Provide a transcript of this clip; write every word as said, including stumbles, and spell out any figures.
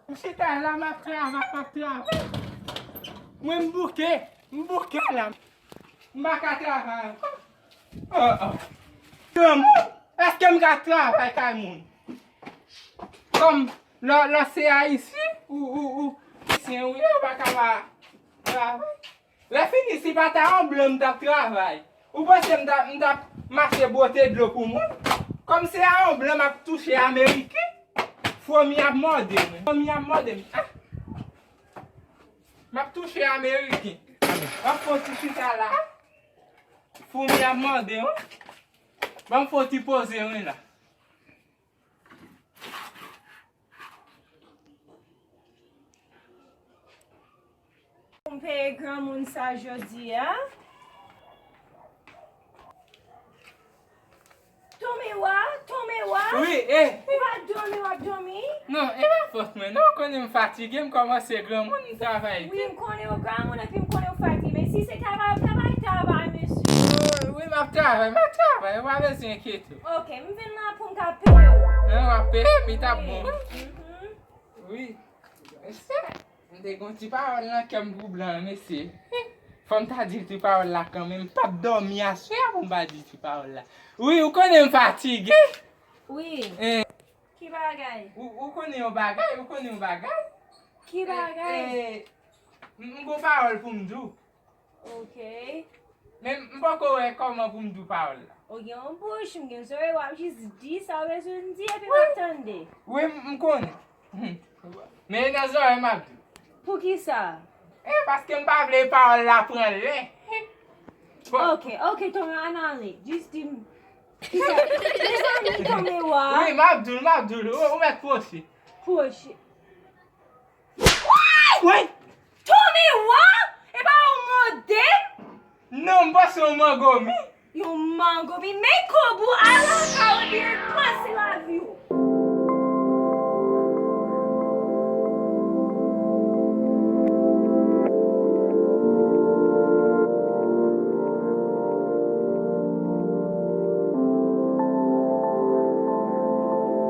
M chita la, m ap travay, m ap travay. Mwen, m bouke, m bouke la. M pa ka travay ankò. Oh, oh. Granmoun, èske m ka travay kay moun? Kòm lè, lè se Ayisyen, ou, ou, ou, Ayisyen, wi, ou pa ka pa travay. Lè fini, si pa ta yon blan m t ap travay, ou panse m t ap, m t ap mache bwote dlo pou moun? Kòm se a yon blan m ap touche ameriken, fomi ap mòde m. Fomi ap mòde m. Ah! M ap touche ameriken. M ap fè yon ti chita la. Fomi ap mòde m. Ban m fè yon ti poze wi la. Pou m peye granmoun sa jodi a. Tonbe wa, tonbe wa. Wi, eh. Ou pa dòmi, w ap dòmi? Non, e pa fòt mwen, non, ou konnen m fatige, m kòmanse granmoun, m travay. Wi, m konnen w granmoun epi m konnen w fatige, men si se travay, w ap travay, travay, mesye. Oh, wi, m ap travay, m ap travay, ou pa bezwen enkyete w. Ok, m vin la pou m ka peye w. Non, w ap peye m, li t ap bon. Wi. Mhm. Wi. Mesye, m te gen yon ti pawòl nan kè m pou blan an, mesye. Fò m ta di l ti pawòl la kanmenm. M p ap dòmi aswè a pou m pa di ti pawòl la. Wi, ou konnen m fatige. Wi. Eh. Ki bagay? Ou, ou konnen yon bagay, ou konnen yon bagay. Ki bagay? Eh, eh, m, m gon pawòl pou m di w. Ok. Men m poko wè kòman pou m di w pawòl la. Ou gen yon bouch, m gen zòrèy, w ap jis di sa w bezwen di epi m ap tande. Wi, m, m konnen. Men e nan zòrèy m ap di w. Poukisa? E paske m pa vle pawòl la pran lè. Bon. Ok, ok, tonbe, ann ale. Jis di m. Kisa? Mezanmi, tonbe wa. Wi, m ap di w, m ap di w. Ou, ou mèt pwoche. Pwoche. Woy! Tonbe wa? E pa yon mòde? Non, m panse yon mangomi. Yon mangomi? Men kòb ou ala ka w byen